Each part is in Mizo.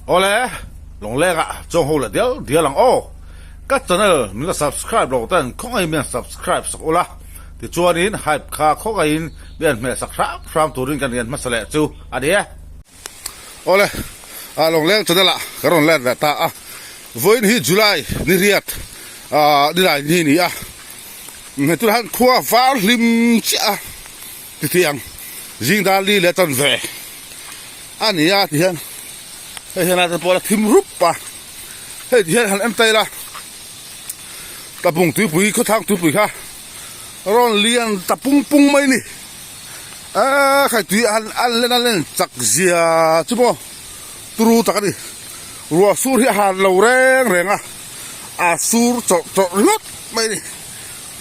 Awle, Lawngleng ah chuang ho leh dial dial ang aw. Ka channel min la subscribe lo ten khawngaihin min han subscribe sak ula, tichuanin hype kha khawngaihin min han hmeh sak hram hram turin kan rian hmasa leh chu a ni e. Awle, Lawngleng channel ah ka rawn let leh ta a, vawiin hi July ni riat nilai ni ni a, hei tunah hian khua var hlim chiah a titiang zing dar li leh tan ve. A ni a ti hian hei hian a te pawh a thim rup a hei ti hian han en ta ila tlabung tuipui khawthlang tuipui kha rawn lian ta pung pung mai ni eee khai tui an an len a len chak zia chu maw turu tak a ni ruah sur hi a han lo reng reng a a sur chawrh chawrh ringawt mai ni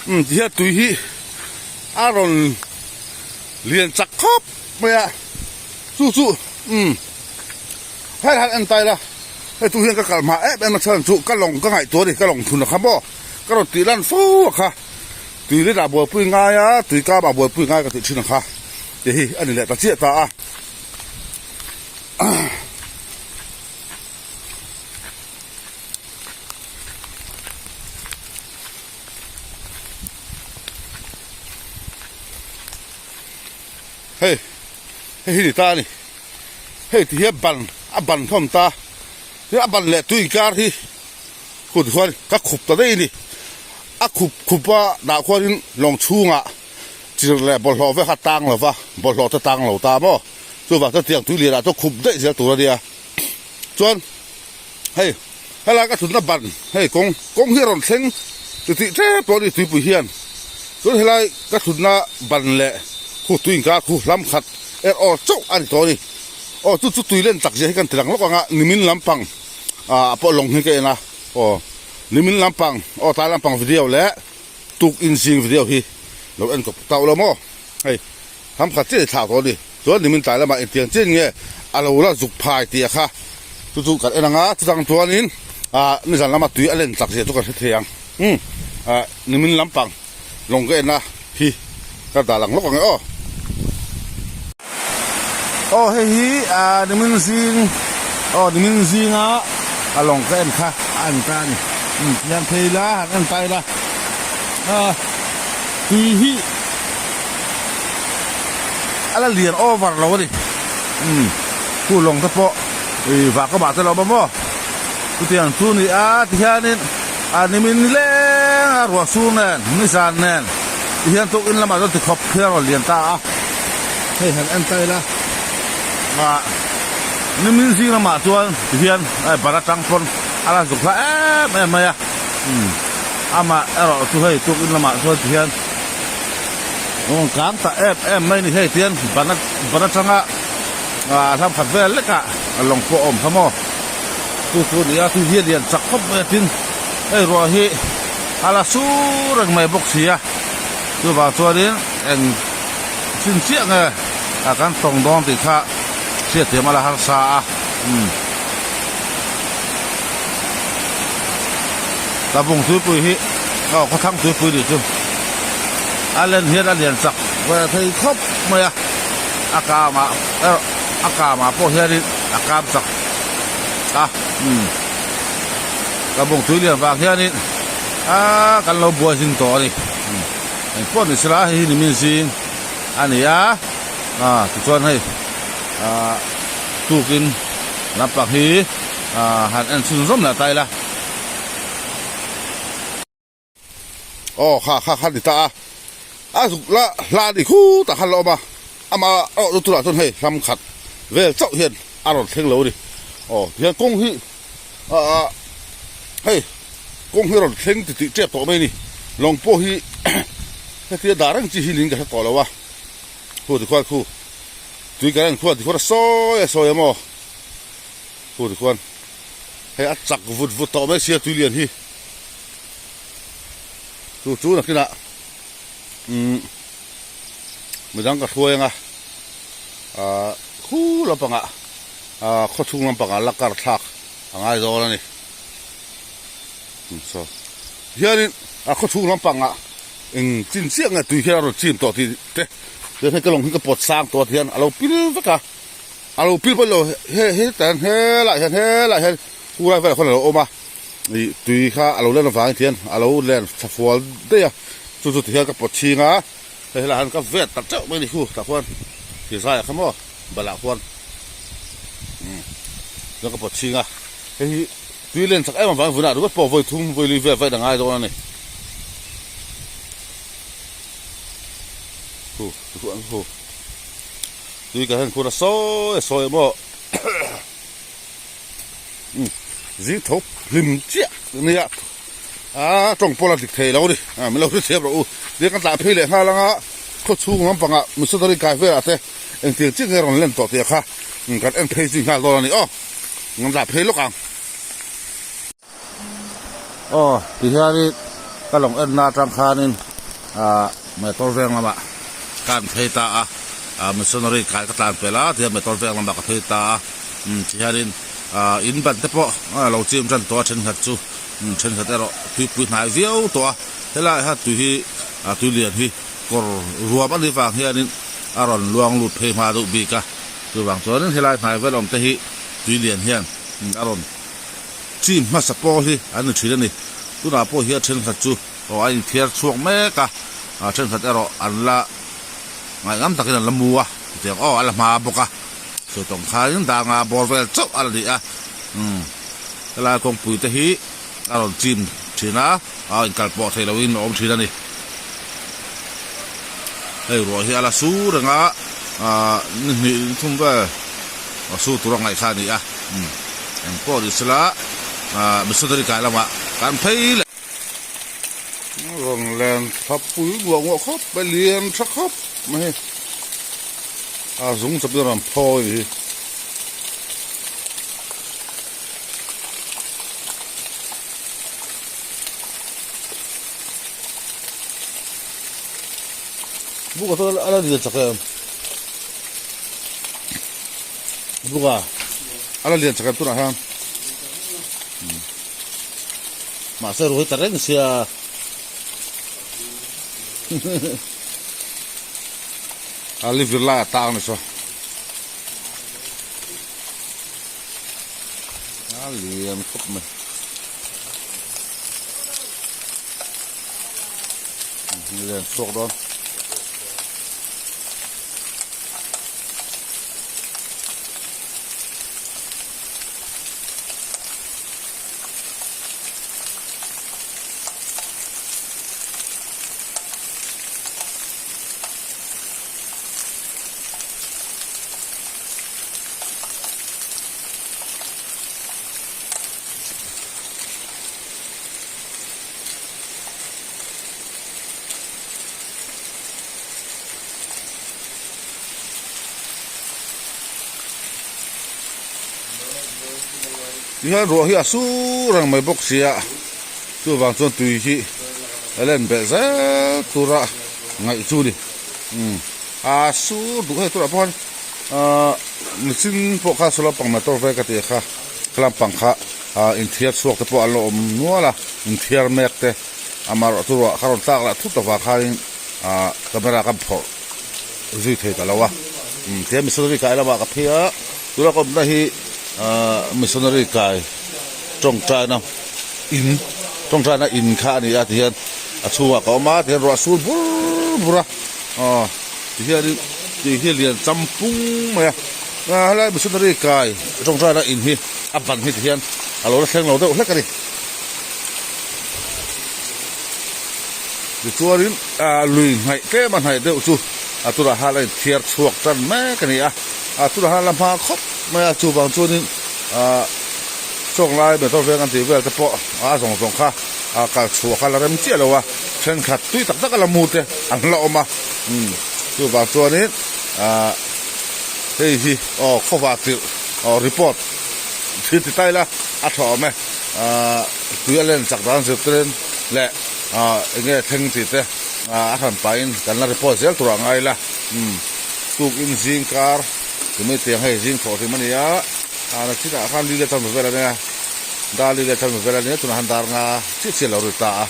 umm ti hian tui hi a rawn lian chak khawp mai a. Chu chu umm hei han en tai la hei tu hian ka kal hma em em a chhan chu ka lawng ka ngaihtuah a ni ka lawng thun a kha maw ka rawn tih lan fo a kha tui rit ah buaipui ngai a tui kam ah buaipui ngai ka tih thin a kha ti hi a ni leh ta chiah ta a. Hei hei hi ni ta a ni hei ti hian ban a ban hlawm ta tin a ban leh tui inkar hi kut khuan ka khup ta daih a ni a khup khup a dah khuanin lawng chhungah chir leh bawlhhlawh vek a tang lo va bawlhhlawh te tang lo ta maw chuvang chuan tiang tui lianah chuan khup daih zel tur a nia chuan hei helai ka thutna ban hei kawng kawng hi a rawn thleng chutih tep pawh a ni tuipui hian chuan helai ka thutna ban leh khu tui inkar khu hlam khat er awr chauh a ni tawh a ni aw chu chu tui len tak zia hi kan ti lang lawk ang a nimin lampang ah pawh lawng hi ka en a aw nimin lampang aw tlai lampang video leh tuk in zing video hi lo en kawp tauh lo maw hei Ham khat chiah i thlah tawh a ni. Chuan nimin tlai lamah engtiang chiah nge a lo la zuk phai tih a kha chu chu kan en ang a, chutang chuanin ah nizan lama tui a len chak zia chu kan hre thei ang. Umm ah nimin lampang lawng ka en a hi ka dah lang lawk ang e aw. Aw hei hi ah nimin zing aw nimin zinga a lawng ka en kha a en ta a ni. Umm tihian phei ila han en ta ila ah tui hi. A la lian over lo a ni umm khu lawng te pawh ih vah ka mah te lo awm a maw chutiang chu ni a tihianin a nimin nileng a ruah sur nen nizan nen tihian tukin lamah chuan tikhawp khi a rawn lian ta a hei han en ta ila ah nimin zing lamah chuan tihian ban atang pawn a la zuk hla em em mai a umm amah erawh chu hei tukin lamah chuan tihian. Rawn kang ta em em mai ni hei tian ban ban atanga ah hlam khat vel lek ah lawng pawh a awm kha maw chu chu a ni a chu hi a lian chak khawp mai a tin hei ruah hi a la sur reng mai bawk si a chuvang chuanin eng chin chiah nge ah kan tawng dawn tih kha hriatthiam a la harsa a umm tabung tuipui hi aw khawthlang tuipui nih chu a len hian a lian chak ve thei khawp mai a a kamah erawh a kamah pawh hianin a kam chak a umm tabung tui lian vang hianin aaa kan lo buai zing tawh a ni engpawh ni sela hei hi nimin zing a ni a ah tichuan hei ah tukin lampang hi ah han en chhun zawm leh ta ila aw kha kha kha ni ta a a zuk la hla ni khut ah khan la awm a ama erawh chu tunah chuan hei hlam khat vel chauh hian a rawn thleng lo a ni aw tihian kawng hi ah hei kawng hi a rawn thleng ti tih tep tawh mai a ni lawng pawh hi hetia dah reng chi hi niin ka hre tawh lo a khu tikhuan khu tui current khuan tikhuan a sawi a sawi a maw khu tikhuan hei a chak vut vut tawh mai sia tui lian hi chu chu nakinah umm midang ka hruai anga ah khu lampangah ah khawchhung lampangah la kar thlak a ngai dawn a ni saw hianin a khawchhung lampangah eng chin chiah nge tui hian a rawn chim tawh tih te chuan hei ka lawng hi ka pawt sang tawh a ti hian a lo pil vek a. A lo pil pawn lo he hetah hian helaiah hian helaiah hian khu lai velah khuan a lo awm a ih tui kha a lo len avangin tihian a lo len thla fual daih a chu chu tihian ka pawt chhing a hei helaiah hian ka vet tak teuh mai a ni khu tah khuan thirzaia kha maw balah khuan umm chuan ka pawt chhing a hei hi tui len chak em avangin vunah ringawt pawh vawi thum vawi li vel vaih a ngai dawn a ni khu khu. Tui ka hen khur a sawi a sawi maw umm zing tho hlim chiah ania a tawng pawh la dik thei lo ani a min lo hrethiam rawh u tia kan tlah phei leh nghal anga khaw chhung lampangah missionary kai velah te engtiang chiah nge rawn len tawh tih kha kan en phei zui nghal dawn a ni aw kan tlah phei lawk ang. Aw tihianin ka lawng enna atang khanin ah motor veng lamah ka an phei ta a ah missionary kai ka tlan pel a tihian motor veng lamah ka phei ta a umm tihianin ah in ban te pawh a lo chim tan tawh a thenkhat chu umm thenkhat erawh tuipui hnai viau tawh a helaiah hian tui hi ah tui lian hi kawr ruam a nih vang hianin a rawn luang lut phei hma deuh bik a chuvang chuanin helai hnai vel awm te hi tui lian hian a rawn Chim hmasa pawl hi an ni thin a ni. Tunah pawh hian thenkhat chu aw a inthiar chhuak mek a, thenkhat erawh an la ngaihngam takin an la mu a, chutiang aw a la hma bawk a. Sawi tawng khain danga bawr vel chauh a la ni a, umm helai kawngpui te hi a rawn chim thin a, a inkal pawh theih lohin a awm thin a ni. Hei ruah hi a la su reng a, ah ni hnih ni thum vel a su tur a ngaih kha a ni a, umm eng pawh ni sela ah missionary kai lamah kan phei leh. Rawn len tha pui nguah nguah khawp mai lian tha khawp mai hi a zung chawp in a rawn phawi hi. Buka chu a la lian chak em buka a la lian chak em tunah hian mahse ruai ta reng sia a li vir lai a tang ni saw a lian khawp mai. Lian chhuak dawn. Tihian ruah hi a sur reng mai bawk sia chuvang chuan tui hi a len belh zel tura ngaih chu a ni umm a sur duh hei turah pawh hian ahh mihring pawh kha saw lampang motor vel ka tih kha lampang kha. Ah inthiar chhuak te pawh an la awm nual a, inthiar mek te amaherawh chu ruah kha rawn tlak lah thut avang khanin ah camera kan phawrh zui thei ta lo a, umm tihian missionary kai lamah ka phei a, tuna ka awmna hi ah missionary kai tawngtaina in tawngtaina in kha a ni a tihian a chhungah ka awm a tihian ruah a sur bur bur a aw tihianin tui hi a lian cham pung mai a. A helai missionary kai tawngtaina in hi a ban hi tihian a lo la thleng lo deuh hlek a ni. Tichuanin lui hnaih tlem a hnaih deuh chu a tunah hian a inthiar chhuak tan mek a ni a, a tunah hian a la hma khawp mai a, chuvang chuanin chawng lai motor veng an tih vel te pawh a zawng zawng kha kal chhuah kha la rem chiah lo a, thenkhat tui tak tak a la mu te an la awm a, chuvang chuanin. Hei hi aw khawva tirh aw report thil ti tai la a tha awm e ahh tui a len chak dan zir ten leh ahh eng nge thleng tih te ahh a hran pahin kan la report zel tur ah ngai ila umm tuk in zing kar tumi tiang hei zing thawh hrim a ni a ah nachinah khan li leh chanve vel a nia dar li leh chanve vel a nia tunah khan dar nga chiah chiah a lo ri ta a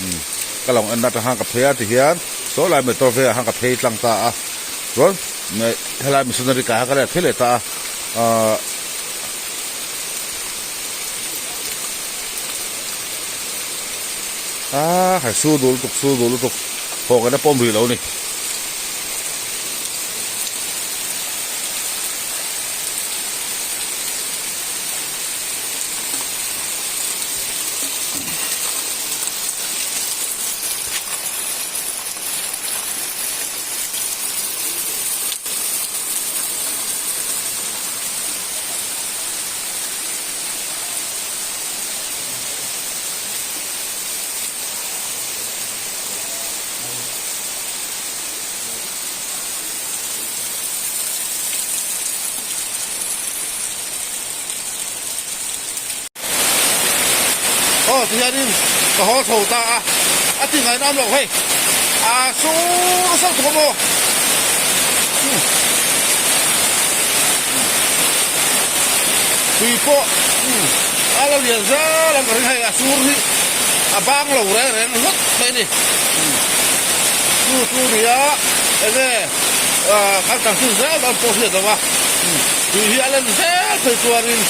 umm ka lo en atang khan ka phei a tihian saw lai motor velah khan ka phei tlang ta a. Chuan helai missionary kai kha ka let phei leh ta a. Ahh. Ahh hai su duh lutuk su duh lutuk haw kan la pawm rih lo a ni. Aw tihianin ka haw chho ta a, a ti ngaihna awm loh hei, a sur nasa lutuk a maw. Tui pawh a la lian zel ang ka ring hei a sur hi a bang lo reng reng ringawt mai a ni. Chu chu nia enge kan chanchin zel dawn pawh hriat lo a, tui hi a len zel phei chuanin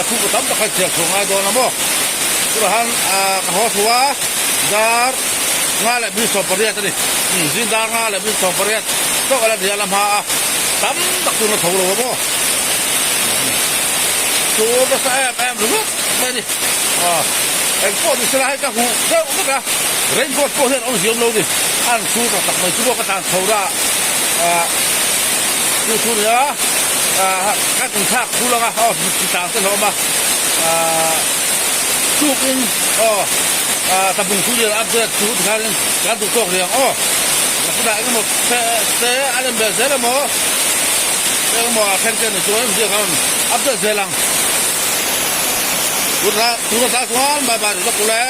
chhungkaw tam tak kha chhiar chhuah ngai dawn a maw. Chutah khan ka haw thu a, dar nga leh mi 18 a ni. Zing dar nga leh mi 18 chauh a la ni a la hma a, tam tak chu na tho lo a maw. Chu nasa em em ringawt mai a ni. Engpawh ni sela hei ka huh deuh vek a, raincoat pawh hian awmzia awm lo ni. A han chhur tak tak mai chu maw ka tlan chho na ah chu chu nia kan inthlak thul ang a aw tlan te hlawm a tukin aw tabung chu lian upgrade chu tikhanin kan duh tawk rih ang aw chutah engemaw te a lem ve zel emaw engemaw a then te ni chuan ziak a rawn update zel ang tuna tuna tah chuan bye bye ri lawk ule.